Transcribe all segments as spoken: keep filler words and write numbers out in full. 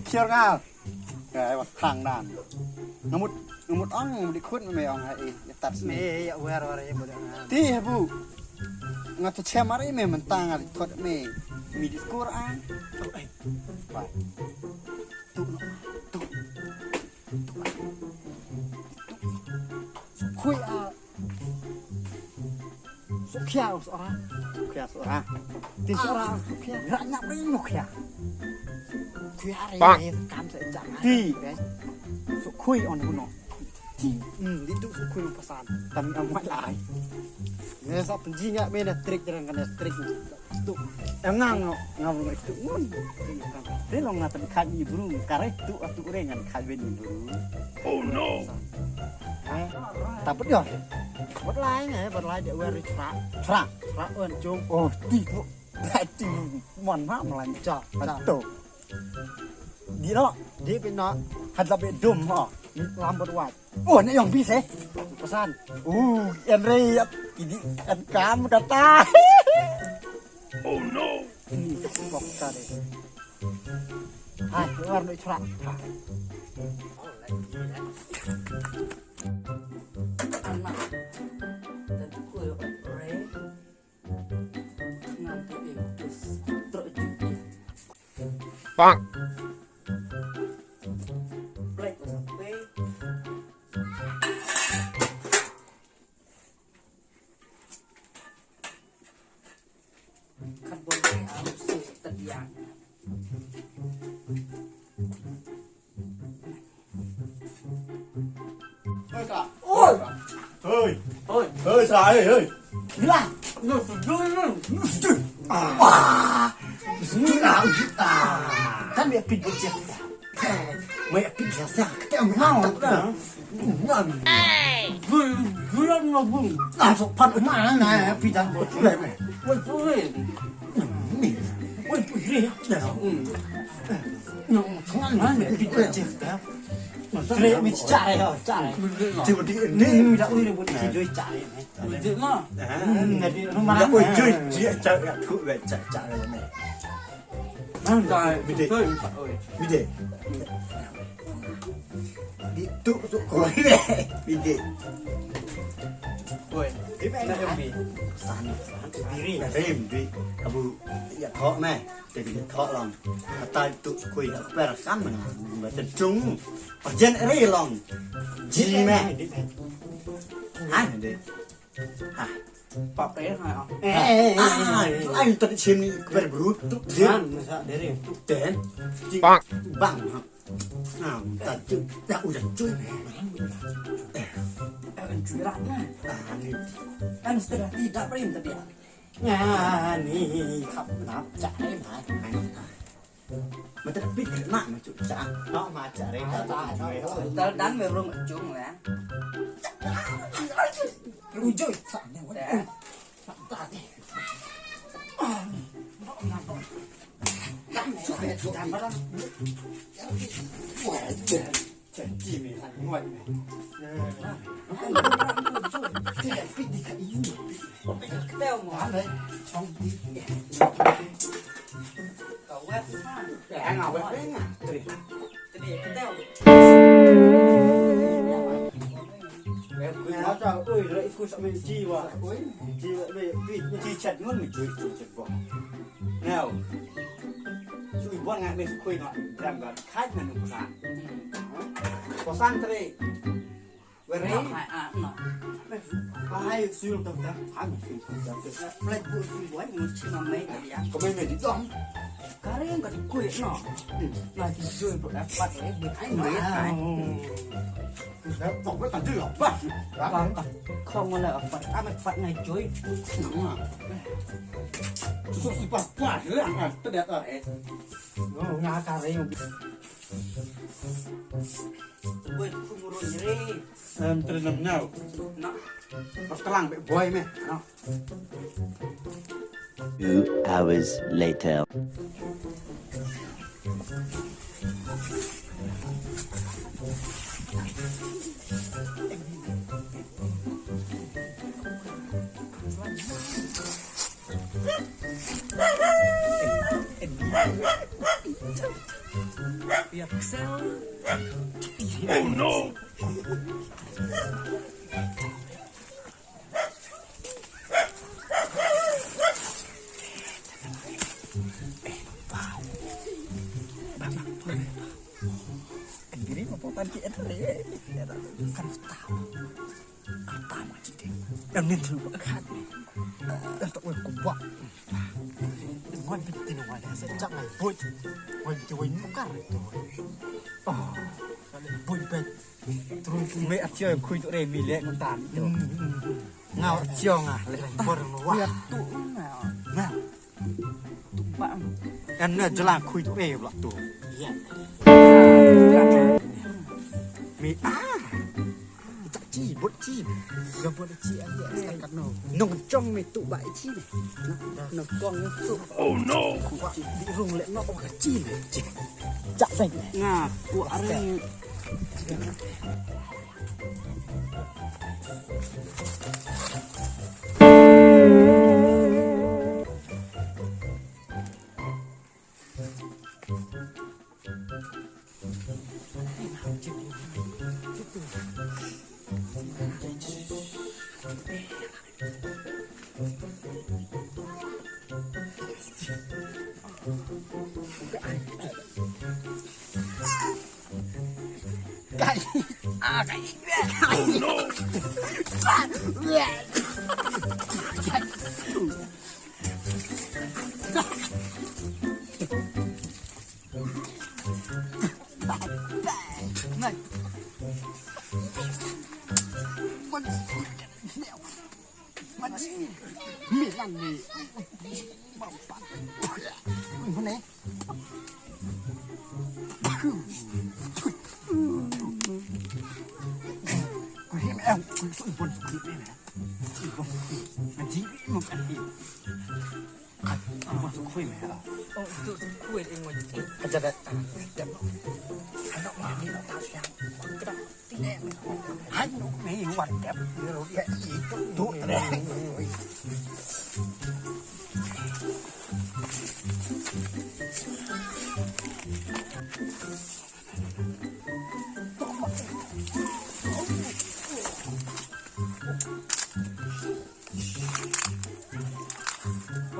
phi khiar nga. Nga ai wa thang dan. Nga mut, nga mut ong, nga mut di khun me ong ha i, ya tat me. Me ya wer wer ya mut ong. Ti habu. Nga tu chem ari me mentang ari thot me. Mi di Quran. Ba. Tu, tu. Khui a. Sukhia suara. Sukhia suara. Ti suara sukhia. Ra nyap ri sukhia. Khui ari kan sa jang. Ti. Sukhui on buno. Ti. Hmm, di tu sukhui pasan. Tam am mat lai. Ne sa penji nga me na trik jalan kan trik. Tu. Em nga nga nga bru tu ngun. Te long nga tan khat ni bru, kare tu atu re ngan khat ben ni bru. Oh no. Eh, taput yo. Bot lai ne, bot lai de wer tra. Tra. Tra wan jong. Oh, ti tu. Ti mon ma melanca. Betul. Di no, di pin no. Had la be dum ha. Lam bot wai. Oh, ne yong bis eh. Pasan. Uh, en re ya. Ini en kam kata. Oh no. Ini bok kare. Hai, keluar doi chra. Anak. Dan kuy ore. Ngan tu eh, dus. Trok juki. Pak. Black was a pay. Carbon dioxide tadiang. Oi. Oi. Oi. Oi, sa, oi, oi. Lah, no, sujud, no. Sujud. Ah. Sujud lah. Ah. Kan dia pintu je. Mai pin sa sa. Kita mau. Ngan. Gul, gul, no, gul. Ah, so pan mana, pin dan bot. Boleh, boleh. Boleh, boleh. Ni. Boleh, boleh. Hmm. Ngan, ngan, pin je. Tre mi chare ho, chare. Ti di ni mi da ui re bot ti joi chare. Ui joi ma. Hmm, jadi rumah. Ui joi, dia chare, aku be chare, chare ni. Nang chare. Bide. Oi. Bide. Di tu tu koi be. Bide. Oi. Di mana yang bi? San, san diri. Rim bi. Abu ya thok me. Te bi thok long. Kata tu koi ha per kan me. Ba te chung. Jen ri long. Ji me. Ha? Ha. Pap eh ha. Eh, eh, eh. Ah, ai tu chim ni kber guru tu. Jan masa dere tu. Ten. Bang. Bang. Nah, tadi dah udah cuy. Eh, kan cuy rak nah. Ah, ni. Kan sudah tidak prim tadi. Nah, ni khap nap cak eh mai. Mata pit nak macam cak. Nak macam reda. Tal dan merung cung lah. Rujui. Ui, la iku sa me ji wa. Ui, ji wa me pi, ji chat ngun me ji, ji chat bo. Now. Su i bon nga me su khui nga dram ga khai na nu sa. Ko san tre. Where? No, I, uh, no. Ai, sul tam tam. Ai, sul tam tam. Flight bu sul buai, mu chi ma mai ka dia. Ka mai mai di dom. Kare ka di kuy, no. Na di joy bu dapat, eh, bu ai mai, ai. Dah tok ka di apa? Apa? Kong wala apa? Apa pat ngai joy? Nama? Susah si pas pas, eh, angkat, tidak, eh. No, nga kare. Boi, ku murun nyeri. Em, tren nam nyau. Na. Pas kelang bek boi meh. Na. Two hours later. Oh no! Kan tahu. Kan tahu macam dia. Yang ni tu buat kat ni. Yang tak boleh kubak. Wan bitin wan. Sejak mai boi. Wan bitin wan nukar tu. Oh. Boi bet. Terus me atia yang kui tu re mi lek ngetan tu. Ngau atia ngah lek bor ngwa. Ya tu ngau. Ngau. Kan na jelang kui tu eh pula tu. Ya. Mi ah. Tak ci, buat ci. Dah buat ci aja setakat no. Nong cong mi tu ba ci ni. Nong cong tu. Oh no. Kuat di rung lek no kuat ci ni. Cak seng. Nga kuat areng.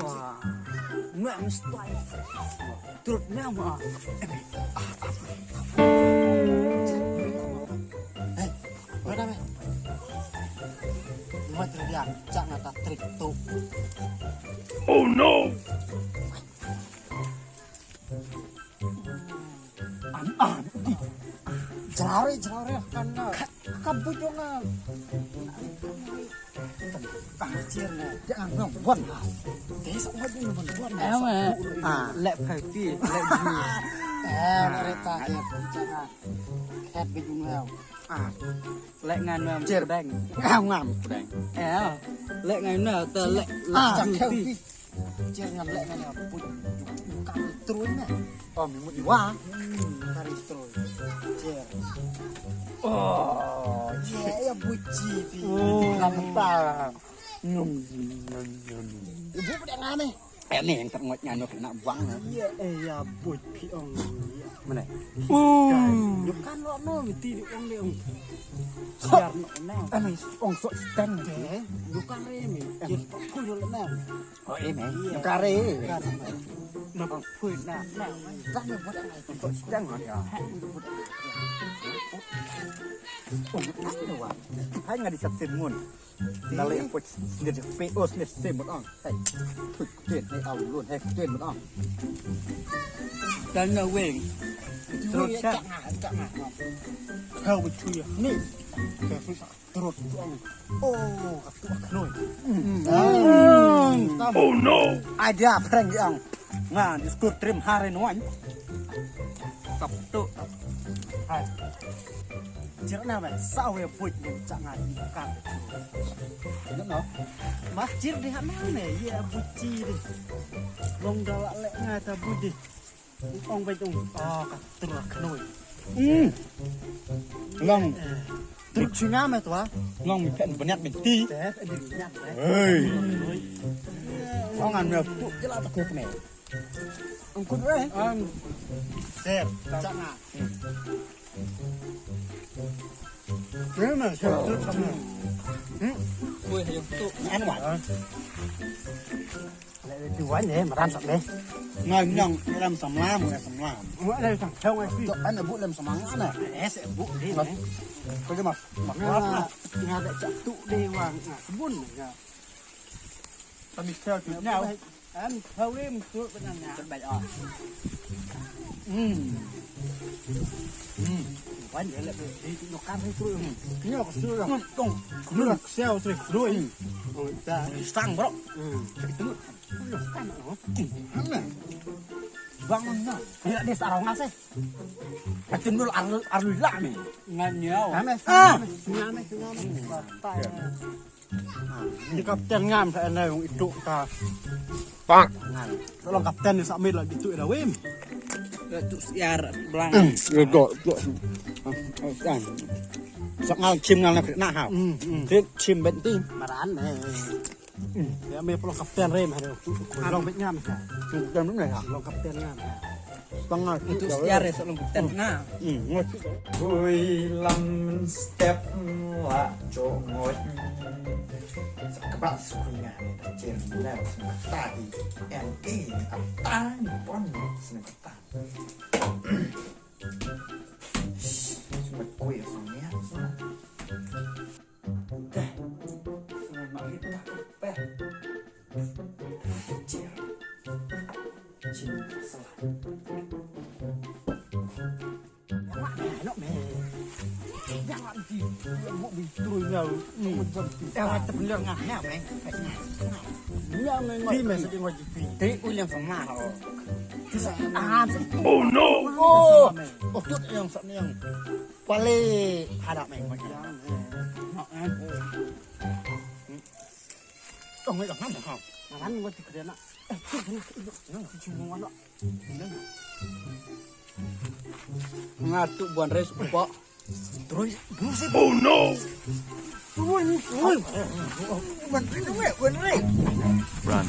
Wah, mak mesti turut nama. Hei, mana meh? Lima trilian, cak nata trik tu. Oh no! An an di. Jare jare kan na. Ka bu jong a. Ka cher na. Ya ang nong bon. Te sa wa jong bon bon. Em. Ah, lek phai ti, lek ju. Eh, mereka ya. Jangan. Khat bi jong a. Ah. Lek ngan na. Cher. Pdeng. Ngam ngam. Pdeng. Eh. Lek ngan na ta lek. Ah, lek ju ti. Cher ngan leh ngan ïa put ïa ka troi na. Oh, mi mut ïa wa. Hmm, ka ri troi. Cher. Oh, cher ïa buit chi pi. Oh. Ngam ta. Nyum, nyum, nyum. Ibu pada ngane. Eh, ni yang tak ngot nyano kena buang na. Ïa, eh, ïa buit pi ong. Mana? Oh. Yu kan lo no mesti di ong di ong. Biar no na. Ani ong sok steng. Yu kan re mi. Cher pui lo na. Oh, eh, meh. Iya. Nang kare. Nang pui na. Nang. Tak nyebut apa itu. Sedang ada. Hai nga di sat sem ngun. Dale poi sendiri pe os ne sem ngun ong. Hai. Put kutien hai au lun hai kutien ngun ong. Dan na weng. Terus sa. Kau betul ya. Ni. Terus. Terus. Oh, katu knoi. Oh no. Ada prank yang. Nga diskut trim hari nuan. Kap tu. Hai. Jir na ba sa we buit ni chak nga ni ka. Ni no. Mas jir di hana ne ye buit jir. Long da la le nga ta buit di. Ong bai tung. Ah, ka tur knoi. Hmm. Long. Tur chinga me twa. Long mi pen banyat menti. Te, pen banyat. Hey. Ong an me tu jela ta kut me. Ang kut we. Ang. Ser, chak nga. Ni ma ser tu chak nga. Hmm. Ui, hayo tu. An wa. Le le tu wan ne, maran sat ne. Ngai nang lem samla, mu lem samla. Mu lem sam thau ngai si. To an bu lem samla ne. Eh, se bu di ne. Ko je mas. Mas nga, nga da chak tu de wang nga. Bun nga. Kami thau tu nyau. Em, thau rim tu benang nya. Terbaik ah. Hmm. Hmm. Wan dia le di tu nyokar tu. Nyok tu lah. Tong. Lu lah siau tu. Lu. Oh, ta. Sang bro. Hmm. Itu. Lu kan oh. Mana? Bang mana? Dia di sarong ngasih. Pacun dul arlu arlu lah ni. Ngan nyau. Ame. Ah. Ngame ngame. Batai. Ni kapten ngam sa ene yung itu ka. Pak. Ngam. Tolong kapten ni sa mid lagi itu ida wim. Tu siar belang. Ego tu. Kan. Sa ngal chim ngal nak na ha. Hmm, hmm. Chim chim benti. Maran eh. Hmm. Ya me tolong kapten rem ha. Tolong bet ngam sa. Kapten ni ha. Tolong kapten ngam. Tang ngai. Itu siar ya, sa long ten na. Hmm, ngai. Hui lam step la jong ngai. Sa kaba sukui nga ni da chen na sa kata di. En e ata ni pon sa kata. Sa kui sa ni sa. Oh no! Oh, oh, tu yang sama yang. Pale hadap main macam. Oh, ngai dah mana kau? Makan ngai tu kena. Eh, tu kena tu. Nang tu cuma mana? Nga tu buan res upa. Terus, terus. Oh no. Terus, terus. Buan res, buan res. Run.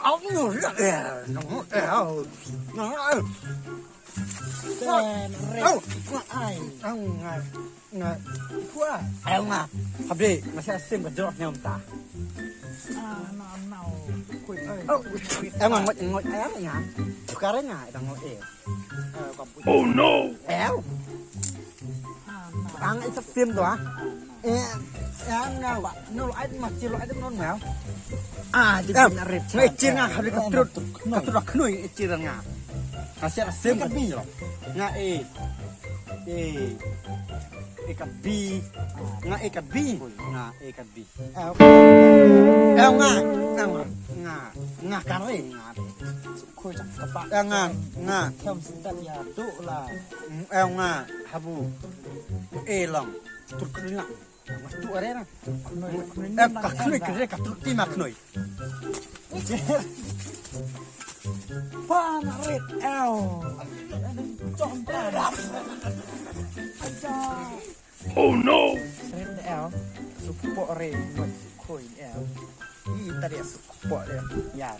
Au nyu ria eh. Nang eh au. Nang eh. Ten ret. Au. Ai. Au ngai. Ngai. Kua. Ai nga. Habis masih asim ka jorok nyam ta. Ah, no, no. Kui ai. Au. Ai nga ngot ngot ai nga. Tukar nga ida ngot eh. Oh no. Au. Ang isa sim tu ah. Eh, ang nga wa. Nol ai ma cil ai non nga. Ah, di na ret. Ngai cil nga habis ka trut. Ka trut knoi cil nga. Ka sia sim ka bi. Nga eh. Eh. Eh ka bi. Nga eh ka bi. Nga eh ka bi. Eh nga. Nga. Nga kare nga. Khoi jak kaba. Eh nga. Nga. Kem sentat ya tu la. Eh nga. Habu. Eh long. Trut knoi nga. Tu are na. Eh ka knoi kre ka trut ti ma knoi. Pa na ret. Ew. Chom pa. Aja. Oh no! Rit ew, suk po re ngot khoi ew. I tadi suk po re yar.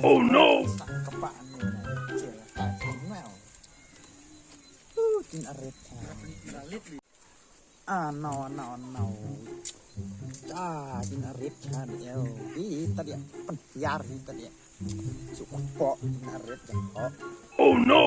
Oh no! Sa kapa ni na cil ta ew. Uh, tin arit ew. Ah, no, no, no. Ah, kin arit chan eo. Ita dia. Pen yar ita dia. Suk pok kin arit chan pok. Oh no.